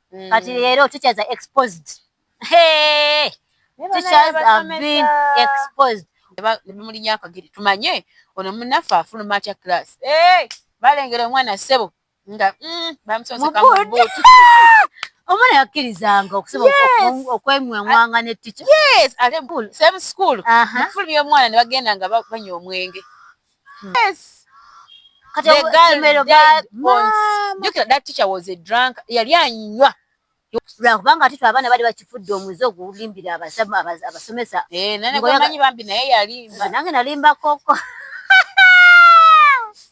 Kati leero teachers are exposed. Hey! Teachers have been exposed. Nebamulinya akagere tumanye ono munnaffe afuluma atya class. Balengera omwana ssebo nga bamusonseka mu bbuutu. Omwana yakkirizanga okusoma okwemwemwanga ne teacher. Yes, ate same school. Mufulumya omwana ne bagenda nga banywa omwenge. Yes. Kati essomero jjukira that teacher was a drunk, yali anywa. Lwakubanga ate abaana bali bakifudde omuze ogulimbira abasomesa. Naye bambi naye yalimba. Nange nalimbakoko.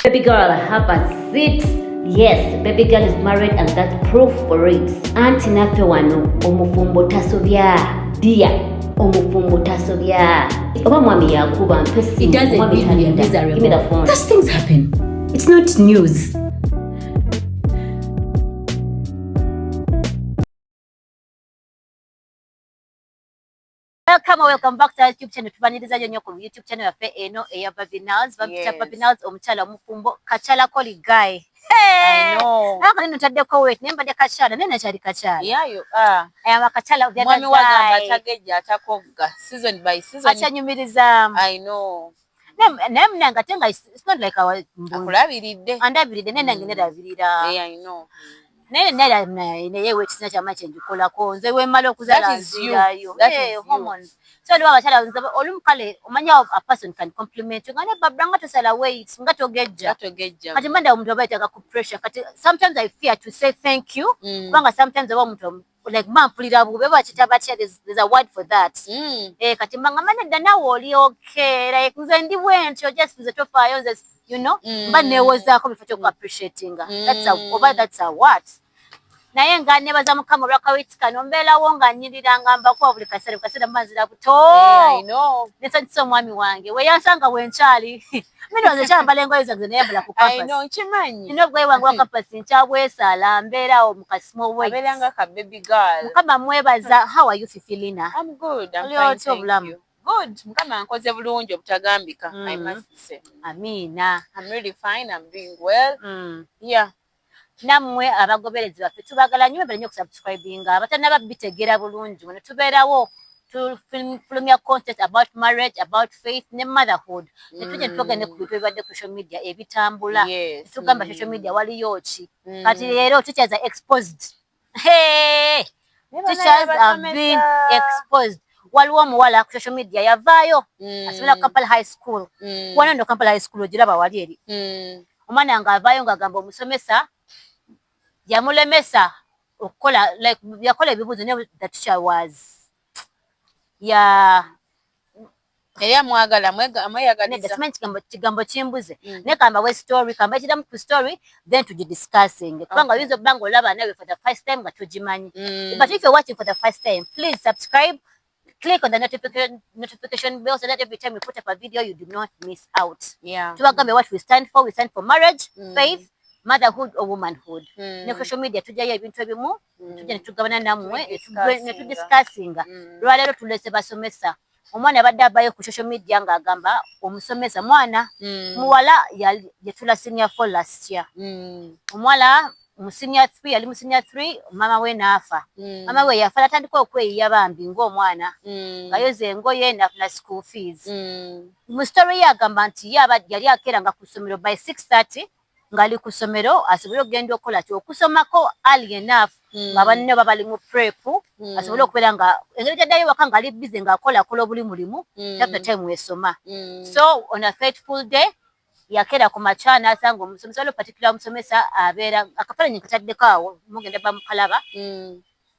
Baby girl, have a seat. Yes, baby girl is married and that's proof for it. Anti naffe wano omufumbo tasobya. Dear, omufumbo tasobya. Oba mwami yakuba mpe It doesn't mwami mean we are talinda. Give me the miserable. phone. Those things happen. It's not news. Welcome, welcome back to our YouTube channel. Tubaniriza nnyo ku YouTube channel yaffe eno eya Babinals. Babita Babinals, omukyala omufumbo, kakyala koli guy. I know. Aka nino ntaddeko weight naye mbadde kakyala naye nakyali kakyala. Yeah, you are. I am a kakyala of the other Mwami wagamba guy. atagejja atakogga season by season. Akyanyumirizaamu. I know. Naye munange ate nga it's not like our Akulabiridde. Andabiridde naye nange nerabirira. Yeah, I know. Naye naye wekisina kyama kyenjikolako nze wemmala okuzaala That is you. nzirayo. That is you. Hormones. So waliwo abakyala nze olumu kale omanya a person can compliment you nga ne babra nga tosala weight nga togejja. Katogejja. Kati mba ndaba omuntu aba yeetaaga ku pressure. Kati sometimes I fear to say thank you kubanga sometimes oba omuntu like mba mpulira bubi oba bakiyita batya, there's a word for that. Kati mba ngamba nedda naawe oli okay, like nze ndi bwentyo, just nze tofaayo nze mba neewozaako bifo ky'oku appreciatinga. That's a, oba that's a what. Naye nga nebaza Mukama olw'akawiti kano mbeerawo nga nnyirira nga mbakuba buli kaseera, buli kaseera mba nzira buto. Yeah, I know. Nesanyusa omwami wange we yansanga we nkyali. Mino nze nkyambala engoye zange neyambala ku I campus. know, nkimanyi. Nina obugoye bwange bwa campus nkyabwesaala mbeerawo mu ka small waist. Abeera nga ka baby girl. Mukama mwebaza. How are you, Fifilina? I'm good. I'm Oli fine, otya thank obulamu? you. Good. Mukama ankoze bulungi obutagambika. I must say. Amiina. I'm really fine. I'm doing well. Yeah. Nammwe abagoberezi baffe tubagala nnyo, mwebale nnyo okusubscribinga. Abatannaba bitegeera bulungi, wano tubeerawo tufulumya content about marriage, about faith ne motherhood. Ne tujja ne twogera ne ku bintu ebibadde ku social media ebitambula. Tugamba social media waliyo ki? Kati leero teachers are exposed. Hey! Teachers have been exposed. Waliwo omuwala ku social media yavaayo asomera ku Kampala High School. Wano nno Kampala High School ogiraba wali eri. Omwana ng'avaayo ng'agamba omusomesa yamulemesa okukola, like yakola ebibuuzo naye the teacher was ya Yali amwagala amweyagaliza. Nedda, simanyi kigambo kimbuze. Naye kamba we story kamba ekiramu ku story then tugidiscussing kubanga oyinza okuba ng'olaba nawe for the first time nga togimanyi. But if you're watching for the first time, please subscribe, click on the notification bell so that every time we put up a video you do not miss out. Tubagambe what we stand for. We stand for marriage, faith, motherhood or womanhood. Ne social media tujjayo ebintu ebimu tujja ne tugabana nammwe ne tudiscussinga. Lwaleero tulese basomesa. Omwana abadde avayo ku social media ng'agamba omusomesa mwana muwala yatula senior 4 last year. Omuwala mu senior 3, yali mu senior 3, maama we n'afa. Maama we yafa natandika okweyiya bambi ng'omwana ng'ayoza engoye n'afuna school fees. Mu story ye agamba nti ye yali akeeranga ku ssomero by 6:30 ng'ali ku ssomero asobole okugenda okukola ki okusomako early enough nga banne oba bali mu prep asobole okubeera nga engeri gy'addayo ewaka ng'ali busy ng'akola akola obuli mulimu chapter time wesoma. So on a fateful day yakeera ku makya n'asanga omusomesa, waliwo particular omusomesa abeera akafaananyi kataddeko awo mugenda bamukalaba.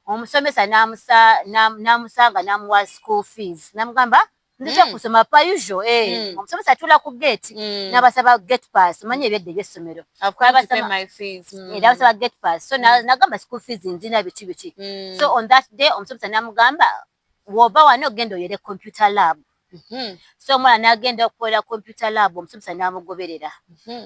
Omusomesa n'amusanga n'amuwa school fees n'amugamba nzija kusoma per usual. Omusomesa atuula ku gate n'abasaba gate pass, omanyi ebyedda ebyessomero. I've come to pay my fees. N'abasaba gate pass, so n'agamba school fees nzina biki biki. So on that day omusomesa n'amugamba bw'ova wano ogenda oyere computer lab. So omwana n'agenda okukolera computer lab, omusomesa n'amugoberera.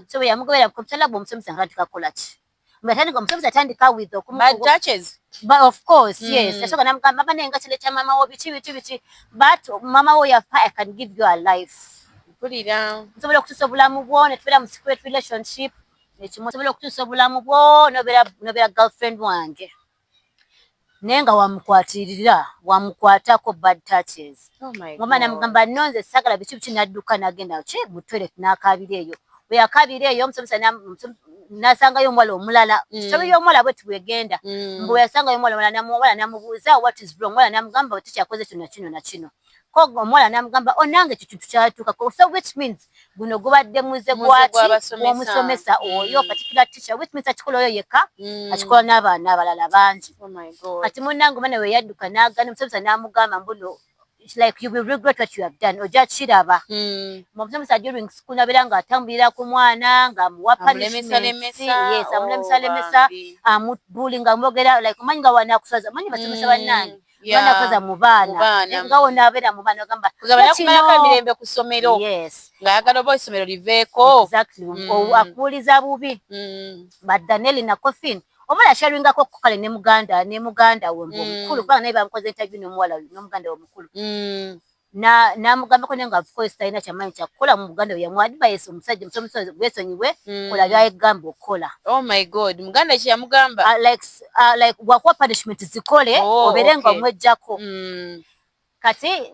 So bwe yamugoberera mu computer lab, omusomesa n'atandika kukola ki? Atandika omusomesa atandika with Bad touches. But of course, yes. Yasooka n'amugamba mama naye nga kino ekya maama wo biki biki biki, but maama wo yafa, I can give you a life. Mpulira. Nsobola okutuusa obulamu bwo ne tubeera mu secret relationship ekimu, nsobola okutuusa obulamu bwo n'obeera girlfriend wange. Naye nga wamukwatirira, wamukwatako bad touches. Oh my Ngoma God. Namugamba, "No, nze sagala biki biki." Nadduka nagenda ki mu toilet n'akaabira eyo. Bwe yakaabira eyo, omusomesa n'asangayo omuwala omulala. Kitabo y'omuwala bwe tibwegenda. Mbu yasangayo omuwala omulala, omuwala n'amubuuza, "What is wrong?" Omuwala n'amugamba, "Teacher akoze kino kino na kino." Ko omuwala n'amugamba, "O nange ekyo kintu kyatuukako." So which means guno gubadde muze Muze gwaki? Gw'abasomesa. Gw'omusomesa oyo, particular teacher, which means akikola oyo yekka, akikola n'abaana abalala bangi. Oh my God. Kati munnange omwana we yadduka n'agana, omusomesa n'amugamba mbuno, it's like, "You will regret what you have done, ojja kiraba." Omusomesa during school nabeera ng'atambulira ku mwana ng'amuwa punishments. Amulemesalemesa. Yes, Oh, amulemesalemesa, bambi. amubullying, amwogera like omanyi nga wanakusaza, omanyi basomesa bannange banakusaza mu Mu baana. baana. Nga wonaabeera mu baana ogamba Kugamba "Kino." nakumalako emirembe ku ssomero. Ng'ayagala oba essomero liveeko. Exactly. Akuwuliza bubi. But Daniel na Coffin, omuwala asharingako kale ne muganda we mbu omukulu, kubanga naye bamukoze interview n'omuwala n'omuganda we omukulu. N'amugambako naye nga of course talina kyamaanyi kyakukola mu muganda we yamuwa advice, omusajja omusomesa weesonyiwe, kola byayegamba okukola. Oh my God, muganda ki yamugamba? Like wakuwa punishment zikole, obeere nga omwejjako. Kati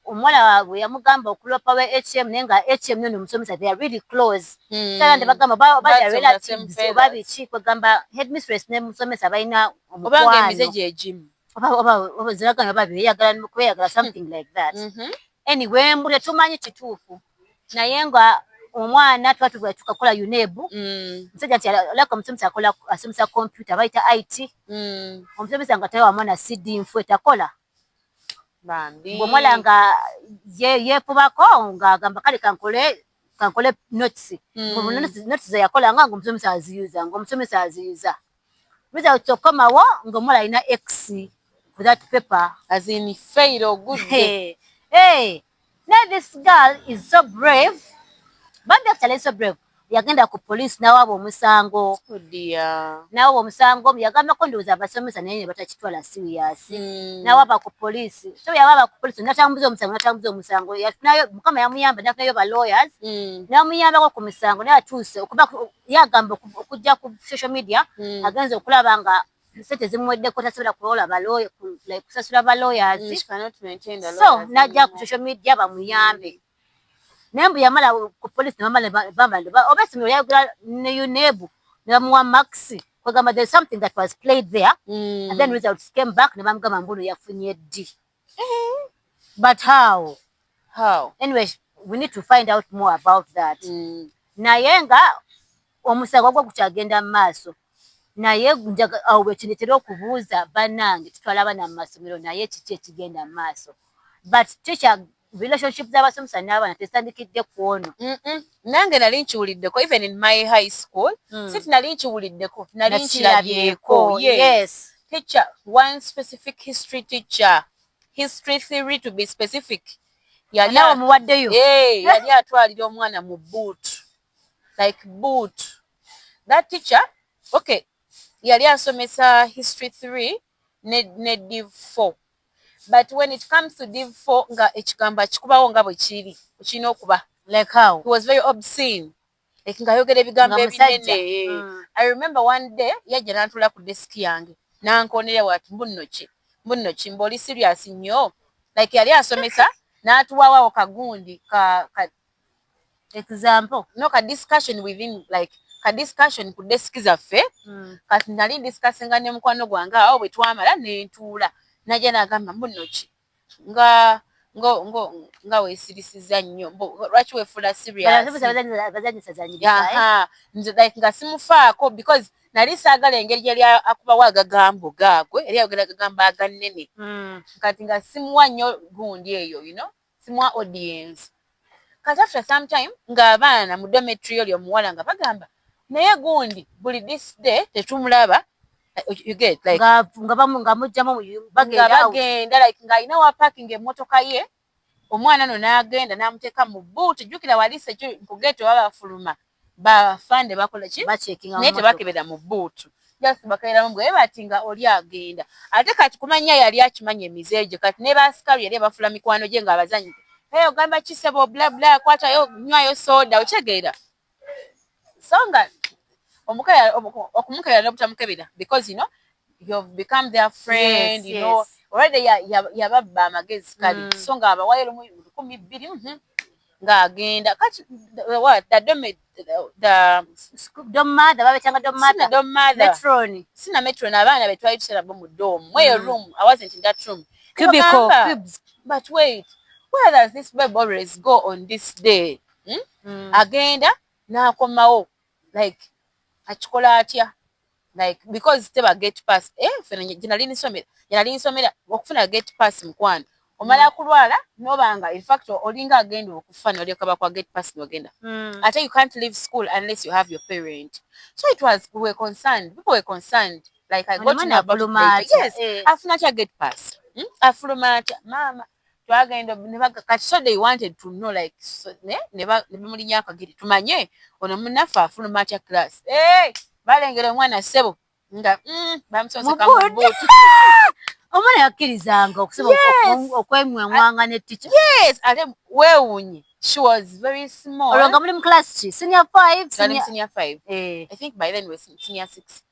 omuwala bwe yamugamba okulopa we HM, naye nga HM yono omusomesa, they are really close. Sala ne bagamba oba they are Birds of the same relatives feathers. oba biki, kwegamba headmistress ne musomesa balina Oba ng'emize omukwano. gye gimu. Oba ziragana oba beeyagala kweyagala, something like that. Anyway, mbu tetumanyi kituufu, naye nga omwana tuba tuba tukakola UNEB. Omusajja nti alaka omusomesa akola, asomesa computer, bayita IT. Omusomesa nga tawa mwana CD nfu etakola. Bambi. Ng'omuwala nga yeefubako ng'agamba, "Kale kankole notes." Notes ze yakolanga ng'omusomesa aziyuza, ng'omusomesa aziyuza. Results okukomawo ng'omuwala alina X ku that paper. As in fail ogudde. Hey, hey. Now this girl is so brave. Bambi, actually so brave. Yagenda ku police n'awaaba omusango. Oh dear. N'awaaba omusango, yagambako ndowooza abasomesa, naye ne batakitwala serious. N'awaaba ku police. So yawaaba ku police n'atambuza omusango, n'atambuza omusango. Yafunayo, Mukama yamuyamba n'afunayo ba lawyers. N'amuyambako ku misango, naye atuuse okuba yagamba okujja ku social media, agenze okulaba nga sente zimuweddeko, tasobola kuwola ba lawyer, like kusasula ba lawyers. She cannot maintain the So lawyers n'ajja ku anymore. social media bamuyambe. Naye mbu yamala ku police ne bamala bamba oba essomero lyayogera ne UNEB ne bamuwa marks, kwegamba there's something that was played there. And then results came back ne bamugamba mbu ono yafunye D. But how? How? Anyway, we need to find out more about that. Naye nga omusango gwo gukyagenda mu maaso, naye awo bwe kinetera okubuuza, bannange, tutwala abaana mu masomero, naye kiki ekigenda mu maaso? But teacher relationship z'abasomesa n'abaana tezitandikidde ku ono. Nange nali nkiwuliddeko, even in my high school. Si nali nkiwuliddeko, nali nkirabyeko. Yes. Yes. Teacher, one specific history teacher, history theory to be specific, yali Nawe omuwaddeyo. Eh, yali atwalira omwana mu boot, like boot. That teacher, okay, yali asomesa history 3 ne div 4, but when it comes to div 4, nga ekigambo akikubawo nga bwe kiri, kirina okuba. Like how? He was very obscene, like ng'ayogera ebigambo Nga musajja. ebinene. I remember one day yajja n'antula ku desk yange n'ankoonera bw'ati, mbu nno ki, mbu nno ki, mbu oli serious nnyo. Like yali asomesa n'atuwaawo kagundi ka Example. No, ka discussion within, like ka discussion ku desk zaffe. Kati nali ndiscussinga ne mukwano gwange awo, bwe twamala ne ntuula, najja n'agamba, mbu nno ki, nga weesirisiza nnyo, mbu lwaki weefuula serious? Bazanyisazanyiriza, eh? Aha, nze like nga simufaako because nali saagala engeri gyali akubawo agagambo gaagwe, yali ayogera agagambo agannene. Kati nga simuwa nnyo gundi eyo, simuwa audience. Kati after some time ng'abaana mu dormitory oli omuwala nga bagamba, naye gundi buli this day tetumulaba. You get, like nga mujjamu nga bagenda out. Bagenda like ng'alina wa parking emmotoka ye, omwana no n'agenda n'amuteeka mu boot. Jjukira wali ku gate baba bafuluma, bafande bakola ki? Bacheckinga Naye mu mmotoka. Tebakebera mu boot, just bakeberamu bwe bati nga oli agenda. Ate kati kumanya yali akimanya emize gye, kati ne baasikali yali abafula mikwano gye, ng'abazanyi, "Hey, ogamba kisebo bla bla, kwatayo nywayo soda," okitegeera? So nga okumukebera n'obutamukebera, because you know You've become their friend, you know. Already yababba amagezi kale. So nga abawayo lumu 2000, ng'agenda kati what the dorm, the Dorm mother, babetanga dorm sina mother. Dorm mother. Matron. Sina matron, abaana be twali tusala bo mu dorm mweyo room. I wasn't in that room. Cubicle. Bagamba, Cubes. But wait, where does this babe always go on this day, Agenda n'akomawo, like akikola atya? Like, because teba gate pass, eh, fena gye nali nsomera, gye nali nsomera, okufuna gate pass, mukwano, omala kulwala nobanga, in fact olinga agenda okufa nolyoka bakwa gate pass nogenda. Ate you can't leave school unless you have your parent. So it was, we were concerned, people were concerned, like I got to know about it later. Yes. Afuna atya gate pass, Afuluma atya maama? Twagenda ne kati so they wanted to know, like, so, ne bamulinya akagere tumanye ono munnaffe afuluma atya class. Hey, balengera omwana ssebo nga bamusonseka Mu mu boot. Boot. Omwana yakkirizanga okusoba okwemwemwanga ne teacher. Yes, ate weewuunye, she was very small. Olwo nga muli mu class ki? Senior five? Twali mu Senior senior five. Eh. I think by then we were senior six.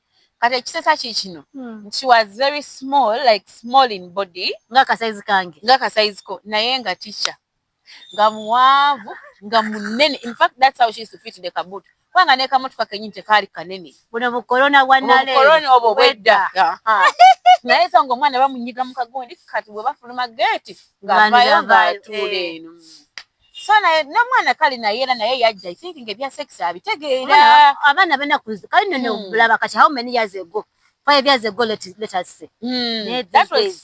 Kati ekisesa ki kino, she was very small, like small in body. Nga akasayizi kange. Nga kasayizi ko, naye nga teacher nga muwanvu, nga munene. In fact, that's how she used to fit in the kabutu, kubanga ne kamotoka kenyini tekaali kanene. Buno bukorona bwa naleero. Obukorona obwo bwedda. Aha. Naye so nga omwana bamunyiga mu kagundi, kati bwe bafuluma geeti ng'avaayo ng'atuula eno. So naye n'omwana kale naye era naye yajja, I think ng'ebya sex abitegeera. Abaana benaku kale nno bulaba kati how many years ago? 5 years ago, let us say. Naye That these was days-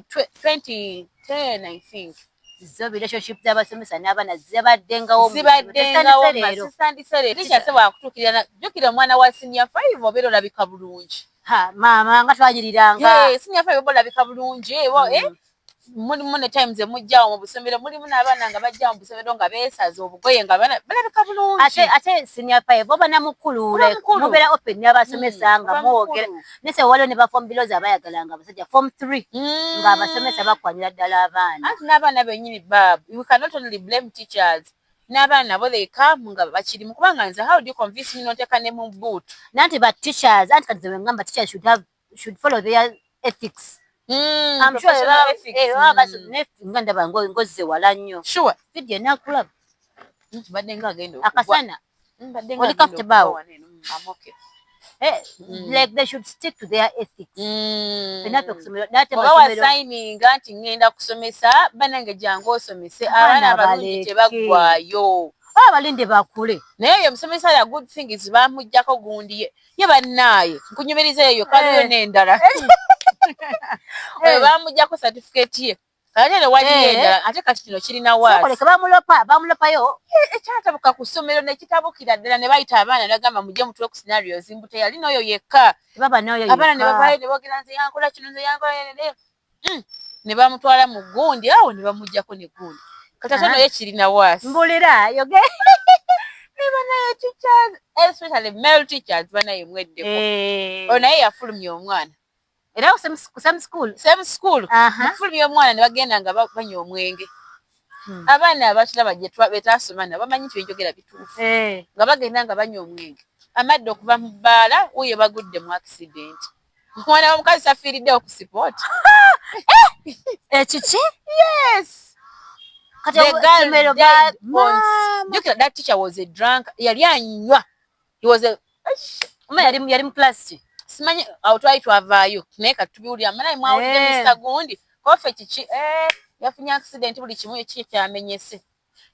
2010, I think. Zo relationship z'abasomesa n'abaana zibaddengawo. Zibaddengawo. Leero. Zisandise leero. Teacher se bwakutuukirira, jjukira omwana wa senior five obeera olabika bulungi. Ha, maama, nga twanyiriranga. Yeah, senior five oba olabika bulungi, eh, mulimu ne times emujjawo mu busomero, mulimu n'abaana nga bajjawo mu busomero nga beesaze obugoye nga balabika bulungi. Ate senior five oba namukulu, Oba like, mukulu. Mubeera open n'abasomesa nga Oba mwogera. mukulu. Nese waliwo ne ba form belows abayagalanga abasajja form three, ng'abasomesa bakwanira ddala abaana. Anti n'abaana bennyini, bab, we cannot only blame teachers, n'abaana nabo they come nga bakirimu, kubanga nze how do you convince me n'oteeka ne mu boot? Nanti ba teachers, anti kati ze ngamba teachers should follow their ethics. I'm sure Professional ethics. baba nga ndaba ngozze wala nnyo. Sure. Video nakulaba. Mbadde nga agenda okugwa. Akasana. Mbadde nga Oli agenda comfortable awo? okugwa wano eno. I'm okay. Eh, like they should stick to their ethics. Ffenna ffe kusomero naate Oba masomero. Wasayininga nti ŋŋenda kusomesa, bannange jangu osomese Abaana abaana abalungi baleke. Tebaggwayo. Oba balinde bakule. Naye oyo omusomesa, the good thing is bamugjako gundi ye, ye bannaaye nkunyumiriza eyo kaliyo n'endala. Oyo bamugjako certificate ye, ate eno waliyo endala, ate kati kino kirina waasi. Sokoleke bamulopa, bamulopayo. Ekyatabuka ku ssomero ne kitabukira ddala, ne bayita abaana ne bagamba mujje mutuwe ku scenarios, mbu teyali n'oyo yekka. Tebaba n'oyo Abaana ne yekka. bavaayo ne boogera, nze yankola kino, nze yankola ne bamutwala mu gundi awo ne bamugjako ne gundi. Kati ate Ah. naye kirina waasi. Mbulira yoge. Ne banaye teachers, especially male teachers, banaye mweddeko. Oyo naye yafulumya omwana. Era ku same school. Same school. Mufulumya omwana ne bagenda nga banywa omwenge. Abaana abakiraba gye betasoma nabo bamanyi nti byenjogera bituufu. Nga bagenda nga banywa omwenge, amadde okuva mu bbaala, wuyo bagudde mu accident, omwana w'omukazi tafiiriddewo ku spot. Ekiki? Yes. Kati The girl essomero died on, jjukira that teacher was a drunk, yali anywa, he was a Oma yali mu class ki? Simanyi, awo twali twavaayo, naye kati tubiwulira manaye mwawulire. Mr gundi kofe kiki, eh, yafunye accident, buli kimu eki kyamenyese,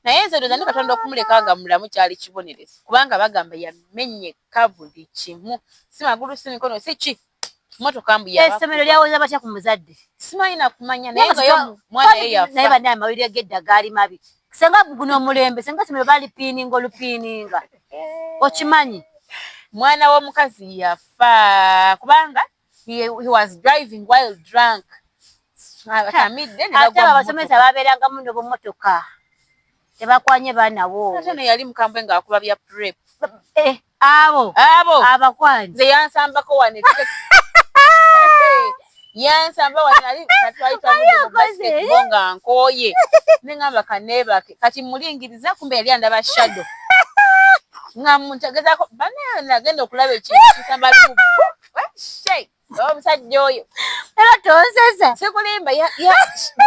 naye nze ndowooza ne Katonda okumuleka nga mulamu kyali kibonerezo, kubanga bagamba yamenyeka buli kimu, si magulu, si mikono, si ki, motoka mbu Essomero lyawoza batya ku muzadde? Simanyi nakumanya, naye nga yo mwana ye Naye yafa. Bannaye, amawulire g'edda gaali mabi. Senga guno omulembe, senga essomero balipiininga olupiininga, okimanyi. Mwana w'omukazi yafa kubanga he was driving while drunk, atamidde ne Ate bagwa abo mu abasomesa mmotoka. Babeerangamu n'obumotoka, tebakwanye baanawo. Ate no yali mukambwe ng'akuba bya prep. Eh, abo Abo abakwanyi. Nze yansambako wano, yansamba wano, nali twali twavudde mu basketball nga nkooye, ne ŋŋamba kaneebake, kati mulingiriza, kumbe yali andaba shadow nga muntegezaako banaye, nagenda okulaba ekintu kisamba lumu. Omusajja oyo Era tonsesa. Sikulimba,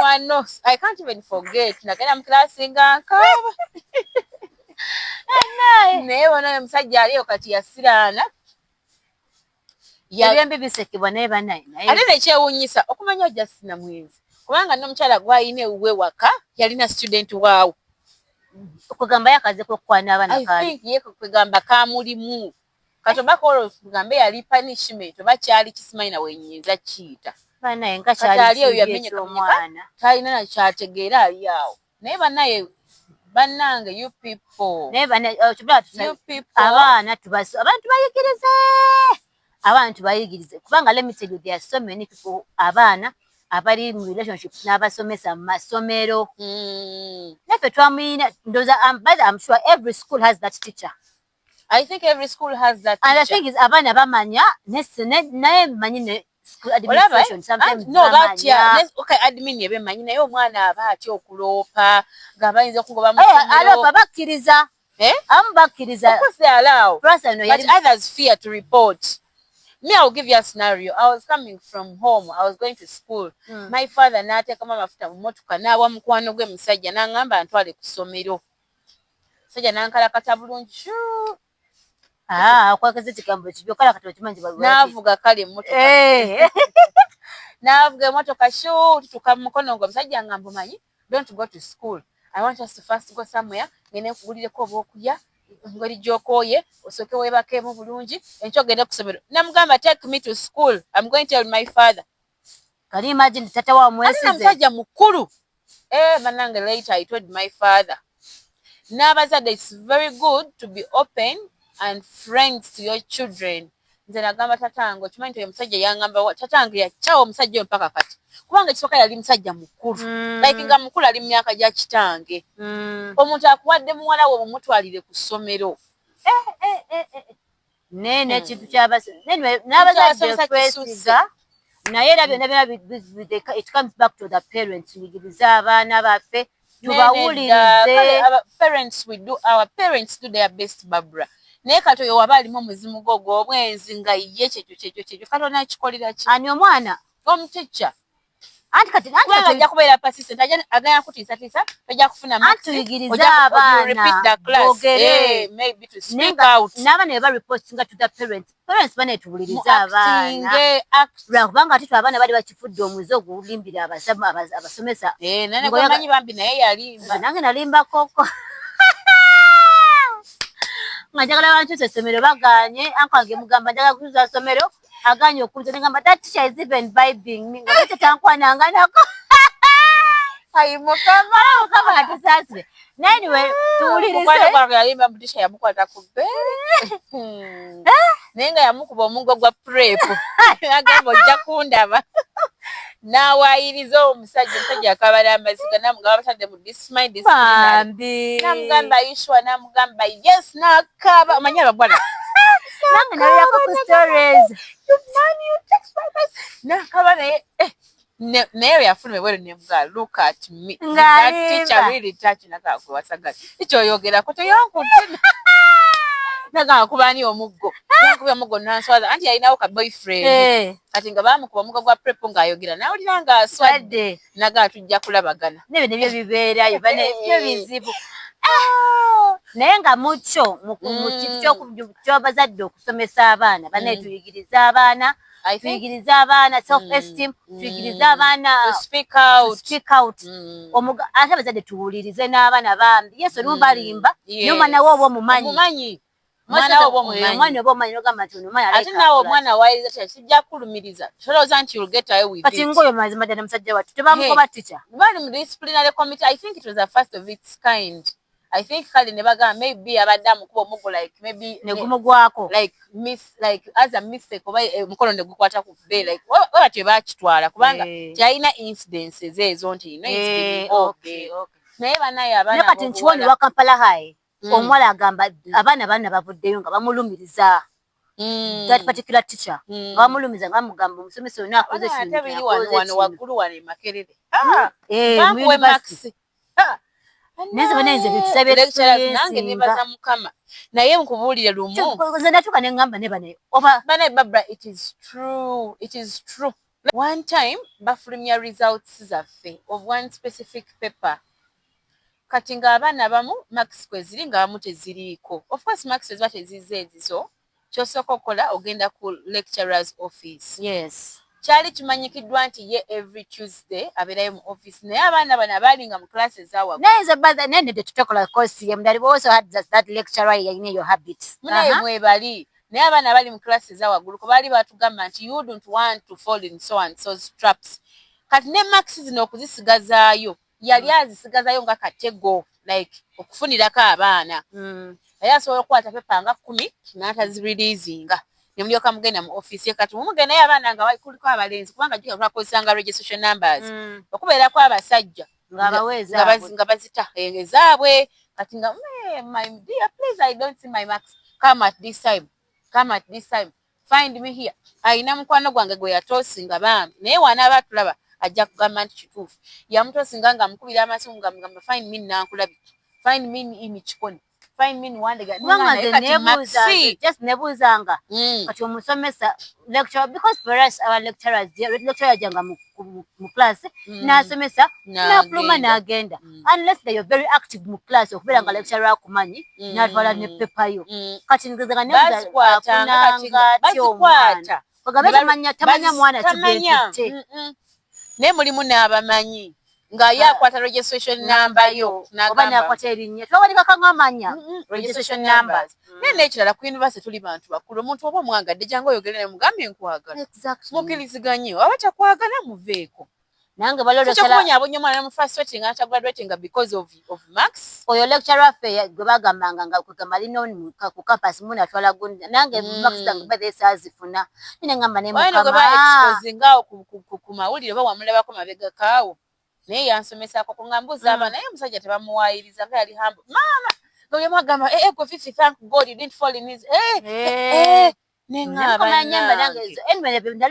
wano I can't even forget, nagenda mu kilasi nga nkaaba, naye bona oyo omusajja aliyo kati yasiraana. Ebyembi bisekebwa, naye banaye, naye Ate nekyewuunyisa okumanya ojja sina mwenzi, kubanga n'omukyala gw'alina ewuwe waka yalina student waawo. Okugamba yakazeko okukwana abaana. I Kaali think ye kwegamba kamulimu kati oba kolo kugambe yali punishment oba kyali kisimanyi nawe nyinza kiyita. Banaye nga Kati ali kyali eyo kibi yamenyeka. Eky'omwana. Talina nakyategeera, ali awo, naye banaye, bannange, you people, Naye banaye, kibula you people. Abaana tubas abantu bayigirize, abaana tubayigirize, kubanga let me tell you, there are so many people, abaana abali mu relationship n'abasomesa mu masomero. Naffe twamuyina, ndowooza, by the I'm sure every school has that teacher. I think every school has that And the teacher. thing is, abaana bamanya, naye manyi ne school Olaba, administration sometimes no, batya. bamanya. Okay, admin ebemanyi, naye omwana aba atya okuloopa nga bayinza okugoba mu Eh, ssomero. Aloopa bakkiriza. Eh? Abamu bakkiriza. Of course they allow. Professor no But yali others fear to report. Me, I'll give you a scenario. I was coming from home. I was going to school. My father n'ateekamu amafuta mu mmotoka n'awa mukwano gwe musajja n'aŋŋamba ntwale ku ssomero. Musajja n'ankalakata bulungi shuu. Ah, okwogeza ekigambo kibi, okalakata okimanyi. N'avuga kale emmotoka. N'avuga emmotoka shuu, tutuuka mu mukono nga omusajja ngamba, "Omanyi, don't go to school. I want us to first go somewhere, ngende nkugulireko obwokulya ngeri gy'okooye, osooke weebakeemu bulungi, enkya ogende ku ssomero." Namugamba, "Take me to school. I'm going to tell my father." Can you imagine tata wa Ate na mwesize? Musajja mukulu. Eh, bannange, later I told my father. N'abazadde, it's very good to be open and friends to your children. Nze nagamba tatange, "Okimanyi nti oyo omusajja yangamba?" Tatange yakyawa omusajja oyo mpaka kati, kubanga ekisooka yali musajja mukulu, like nga mukulu, ali mu myaka gya kitange. Omuntu akuwadde muwala we mumutwalire ku ssomero. Eh, eh, eh, naye n'ekintu n'abazadde Ekyabasomesa. Twesiga, naye era byonna byonna it comes back to the parents. Tuyigirize abaana baffe, tubawulirize. Parents, we do, our parents do their best, Barbara, naye kati oyo waba alimu omuzimu gwo ogw'obwenzi nga ye kyekyo kyekyo kyekyo, kati onakikolera ki? Ani omwana? Omutica. Anti kati anti Kubanga kati ajja kubeera persistent, agenda kutiisatiisa, tojja kufuna Anti tuyigirize abaana boogere. Maybe to speak out. N'abaana bwe bareportinga to the parents, parents bane tuwulirize abaana, lwakubanga ate twe abaana bali bakifudde omuze ogulimbira abasomesa. Naye bambi naye yalimba. Nange nalimbakoko nga njagala bankyusa essomero, baganye. Anko wange mugamba njagala kukyusa ssomero, aganye okunza. Negamba, "That teacher is even vibing me," nga bete tankwananga nako. Ayi Mukama. Mukama atusaasire. Naye anyway, tuwulirize. Mukwano gwange yalimba mutisha, yamukwata ku bbeere, naye nga yamukuba omuggo gwa prep, agamba, "Ojja kundaba," n'awaayiriza omusajja. Omusajja akabala amaziga, namugamba batadde mu disciplinary. Bambi. Namugamba, "Ishwa?" Namugamba, "Yes," n'akaaba. Omanyi abagwala. Nange nalabako ku stories. "You man, you text my face," n'akaaba. Naye eh, naye yafuluma ebweru nemugaa, "Look at me." Ng'alimba. That teacher really touch nakakuwasagala ekyoyogerako toyankutte nagamba kuba ani omuggo, yankuba omuggo nanswaza. Anti yalinawo ka boyfriend. Kati nga bamukuba omuggo gwa prep ng'ayogera nawulira ng'aswadde. Swadde. Nagaa tujja kulabagana. Nebyo nebyo bibeerayo byo bizibu. Naye nga mukyo mu kintu ky'abazadde okusomesa abaana, banaye tuyigirize abaana. I think Tuyigirize abaana self esteem, tuyigirize abaana to speak out. Speak out. Ate abazadde tuwulirize n'abaana bambi. Yesu olumu balimba, naye omwana we oba omumanyi. Omumanyi omwana we oba omumanyi. Omwana oba omumanyi, nogamba nti ono omwana Ate alabika naawe akola. Omwana wayiriza kya kijja kukulumiriza, tolowooza nti you'll get away with Kati it. Ng'oyo mazima ddala musajja wattu tebamugoba tica? Bali mu disciplinary committee. I think it was the first of its kind, I think. Kale ne bagamba maybe abadde amukuba omuggo, like maybe Ne gumugwako. Like miss, like as a mistake, oba omukono ne gukwata ku bbe, like oba batyo bakitwala, kubanga kyalina incidences ezo nti no, it's been okay. Naye banaye abaana Naye kati nkiwoni wa Kampala High, omuwala agamba abaana bana bavuddeyo nga bamulumiriza that particular teacher, nga bamulumiza, nga bamugamba omusomesa ono akoze Abaana kino, ate biri wano akoze wano kino. Waggulu wano e Makerere. Ah, Eh, mu bampuwe university. Max. Ah, Naye nze banaye nze bintu sabe Lecturers nange nebaza Mukama, naye nkubuulire lumu. Nze natuuka ne ŋŋamba ne banaye oba Banaye Babra, it is true, it is true. One time bafulumya results zaffe of one specific paper. Kati ng'abaana abamu marks kwe ziri, ng'abamu teziriiko. Of course marks eziba tezizze ezizo, ky'osooka okukola ogenda ku lecturers office. Kyali kimanyikiddwa nti ye every Tuesday abeerayo mu office, naye abaana bano abaalinga mu class ezawaggulu Naye nze baza naye nedde tutakola course ye mudali. We also had that lecturer yalina eyo habit. Munaye mwebali, naye abaana abali mu class ezawaggulu ko baali batugamba nti you don't want to fall in so and so traps. Kati ne marks zino okuzisigazaayo, yali azisigazayo nga katego, like okufunirako abaana. Naye asobola okukwata pepa nga 10 n'atazireleasinga, ne mulyoka mugenda mu office ye. Kati mumugendayo abaana nga kuliko abalenzi, kubanga jjukira twakozesanga registration numbers, okubeerako abasajja ng'abaweeza nga bazita ezaabwe. Kati nga, "My dear, please, I don't see my marks. Come at this time, come at this time, find me here." Ayina mukwano gwange gwe yatoosinga bambi, naye wanaaba atulaba ajja kugamba nti kituufu. Yamutoosinga nga amukubira amasimu nga mugamba, "Find me Nankulabi, find me in Kikoni, find me in Wandega." Kubanga nze nebuuza, just nebuuzanga kati omusomesa lecturer, because for us our lecturers, lecturer yajjanga mu class n'asomesa n'afuluma n'agenda, unless they are very active mu class, okubeera nga lecturer akumanyi n'atwala ne paper yo. Kati nze nga nebuuza, afunanga atya omwana ogabe tamanya mwana kigwekutte? Naye mulimu n'abamanyi nga ye akwata registration number yo. Oba nakwata erinnya, twawanikako ng'amanya. Registration numbers. Naye n'ekirala, ku university tuli bantu bakulu. Omuntu oba omwagadde, jangu oyogere naye, mugambye nkwagala, mukkiriziganye. Oba takwagala, muveeko. Nange. Balolekubonyabonya omwana mu frustrating nga tagraduatinga because of marks. Oyo lecturer waffe gwe bagambanga nga kwegamba alina ku campus muna atwala gundi, nange marks zange bathe saazifuna, nine ngamba ne Mukama gwe ba exposing awo ku mawulire, oba wamulabako mabega kaawo, naye yansomesaako nga mbuuza abaana, naye omusajja tebamuwaayiriza nga yali humble maama, nga buli omu agamba, "Eh, gwe Fifi, thank God you didn't fall in his eh eh." Nali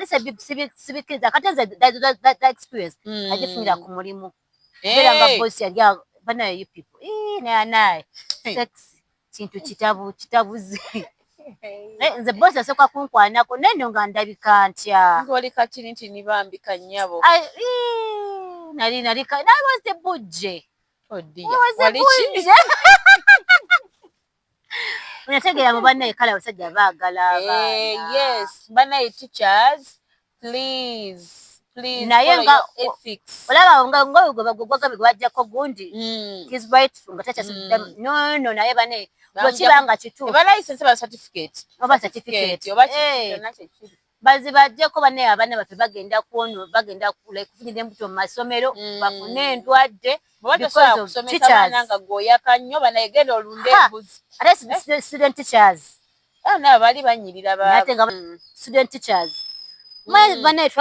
sibikkiriza. Kati nze that experience agifunira ku mulimu, era nga boss yali banaye, you people, naye naye sex kintu kitabu kitabuzi. Nze boss asooka kunkwanako, naye nno nga ndabika ntya? Ng'oli katini nti bambi kannyabo. Nali nabaze bujje. Bujje. Onategeera mu bannaye, kale abasajja baagala abaana. Yes, bannaye, teachers, please, please. Naye nga olaba nga gwe bajjako gundi, his right, nga takyasudde. No, naye bane bwekiba nga kituufu Eba license oba certificate. Oba certificate. Oba kyonna kyekiri. Bazibajjeko bannaye, abaana baffe bagenda kwono, bagenda kufunira embuto mu masomero, bafune endwadde. Bw'oba tosobola kusomesa baana nga gweoyaka nnyo, banaye genda olunde embuzi. Ate student teachers. Abaana bali banyirira. Ate nga student teachers banaye,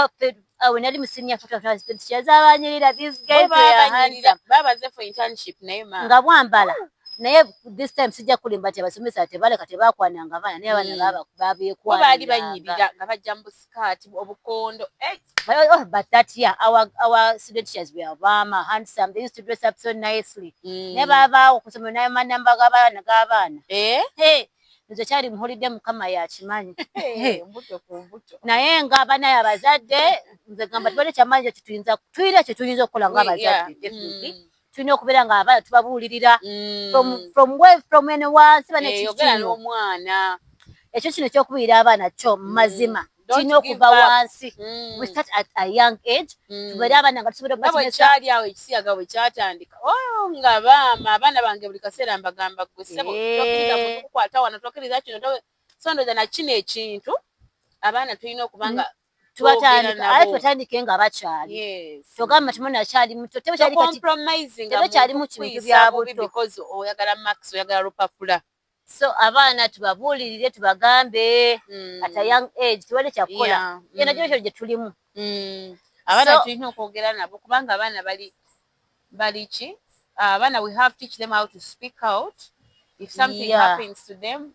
awe nali mu senior student teachers abanyirira, these guys were handsome. Babaze for internship, naye ma Nga bwambala. Naye this time sijja kulimba nti abasomesa tebaleka tebakwananga abaana, naye abaana baali babeekwaniranga. Banyirira nga bajja mu busikaati obukondo. Oh, but that year our student teachers were bama handsome. They used to dress up so nicely. Naye babaawo ku ssomero naye manamba g'abaana g'abaana. Eh? Nze kyali muhulidde, Mukama yakimanyi. Mbuto ku mbuto. Naye nga banaye abazadde, nze gamba tubadde kyamaanyi kyetuyinza, tulina kyetuyinza okukola ng'abazadde. Definitely tulina okubeera nga abaana tubabuulirira from eno wansi bane. Yogera n'omwana. Ekyo kino ekyokubuulira abaana kyo mazima kirina okuva wansi. We start at a young age, tubeere abaana nga tusobola nga bwe kyali awo ekisiyaga bwe kyatandika, oh, nga baama abaana bange buli kaseera mbagamba, "Gwe ssebo, tokkiriza muntu kukwata wano, tokkiriza kino." So ndowooza na kino ekintu abaana tulina okuba nga tubatandika, ate tubatandike nga bakyali. Togamba nti mwana akyali muto, tebakyalimu kintu bya buto. Because oyagala marks, oyagala lupapula. So abaana tubabuulirire, tubagambe at a young age tewali kyakukola eno gyo gye tulimu. Abaana tulina okwogera nabo, kubanga abaana bali ki, abaana we have teach them how to speak out. If something happens to them,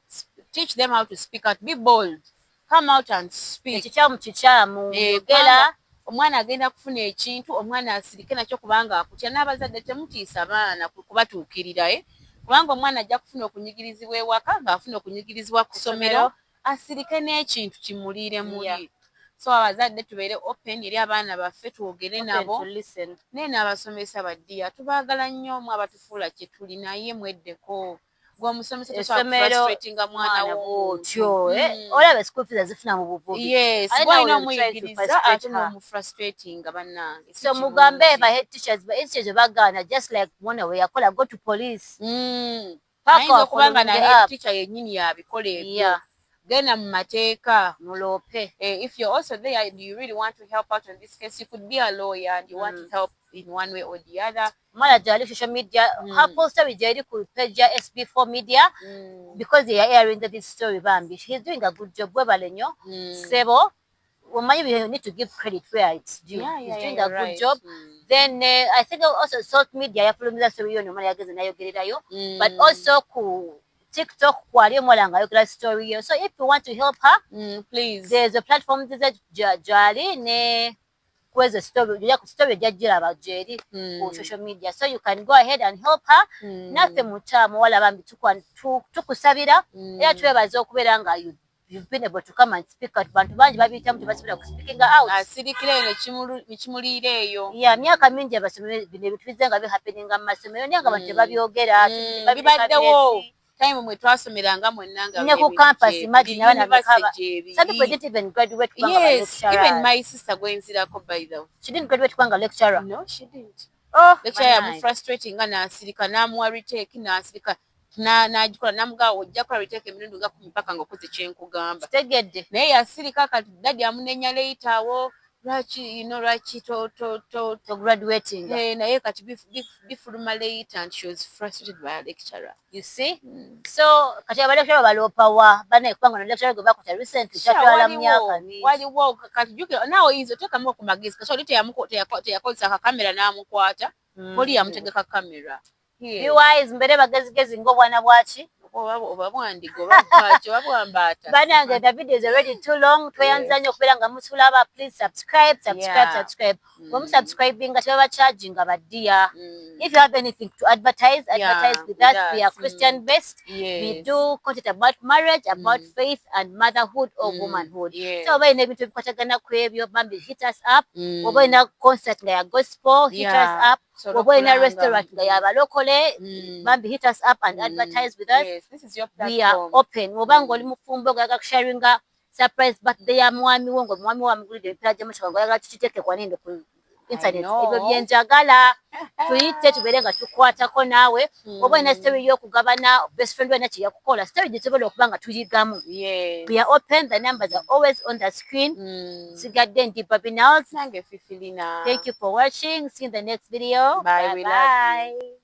teach them how to speak out. Be bold, come out and speak. Ekikyamu kikyamu, yogera. Omwana agenda kufuna ekintu, omwana asirike nakyo kubanga akutya. N'abazadde temutiisa baana kubatuukirira, eh? Kubanga omwana ajja kufuna okunyigirizibwa ewaka, ng'afuna okunyigirizibwa ku ssomero, asirike n'ekintu kimuliire muli. So abazadde tubeere open eri abaana baffe, twogere nabo. Naye n'abasomesa baddiya, tubaagala nnyo omu abatufuula kye tuli, naye mweddeko. Gwe omusomesa tosobola mwana w'otyo, eh? Olaba school fees azifuna mu buvubi. Yes, gwalina omuyigiriza ate n'omufrustratinga, bannange. So mugambe ba head teachers, ba head teachers bagaana, just like mwana we yakola, go to police. Ayinza okuba nga na head teacher yennyini yabikola ebyo. Genda mu mateeka. Muloope. If you're also there, do you really want to help out on this case? You could be a lawyer and you want to help in one way or the other. Mala gyali social media, her post story gyeri ku page ya SB4 Media, because they are airing this story. Bambi, he's doing a good job. Webale nnyo, sebo. Omanyi, we need to give credit where it's due. He's doing a good job. Then I think also Salt Media yafulumiza story yo, nomala yageze nayogererayo, but also ku TikTok kwali omuwala ng'ayogera story yo. So if you want to help her, please, there's a platform zize gyali ne kwezo story, story ojja gyeri ku social media, so you can go ahead and help her. Naffe muta muwala bambi tukusabira era twebaza okubeera nga you've been able to come and speak out. Bantu bangi babiyitamu, tebasobola ku speaking out. Asirikira eyo nekimuliira eyo. Ya, myaka mingi abasomero bino ebintu bizze nga bihappeninga mu masomero, naye nga abantu tebabyogera. Bibaddewo time mwe twasomeranga mwenna nga ne ku campus. Imagine abaana bekaba, some people didn't even graduate kubanga Yes, even my sister gwenzirako, by the way. She didn't graduate kubanga lecturer. No, she didn't. Oh, lecturer yamufrustrating nga n'asirika, n'amuwa retake n'asirika, n'agikola, n'amugamba ojja kukola retake emirundi nga 10 paka ng'okoze kyenkugamba. Kitegedde. Naye yasirika. Kati daddy amunenya later awo, lwaki lwaki to to to to graduating. Eh, naye kati bifuluma later and she was frustrated by a lecturer. You see? So kati abalecturer baloopawa banaye, kubanga no lecturer gwe bakuta recently tatwala myaka mingi. Waliwo kati jjukira naawe oyinza oteekamu ku magezi, kasi oli teyakozesa akakamera n'amukwata, oli yamutegeka kamera. Be wise, mbere bagezigezi ng'obwana bwaki. Oba bwandiga oba bwaki oba bwambaata. Banange, the video is already too long. Tweyanza nnyo okubeera nga mutulaba. Please subscribe, subscribe, subscribe. Bwe musubscribinga tebaba charginga baddiya. If you have anything to advertise, advertise with us. We are Christian based. We do content about marriage, about faith and motherhood or womanhood. So oba olina ebintu ebikwatagana ku ebyo, bambi hit us up. Oba olina concert nga ya gospel, hit us up. Oba olina restaurant nga yabalokole, bambi hit us up and advertise with us. Yes, this is your We are platform. open. Oba ng'oli mufumbo ng'oyagala kusharinga surprise birthday ya mwami wo, ng'omwami wo amugulidde emipiira gy'emmotoka, ng'oyagala tukiteeke kwaninde ku internet, know. Ebyo byenjagala. Tuyite tubeere nga tukwatako naawe. Oba olina story y'okugabana, best friend wena kye yakukola, story gye tusobola okuba nga tuyigamu. We are open. The numbers are always on the screen. Sigadde ndi Babinals. Nange Fifilina. Thank you for watching. See you in the next video. Bye, we love you. Bye.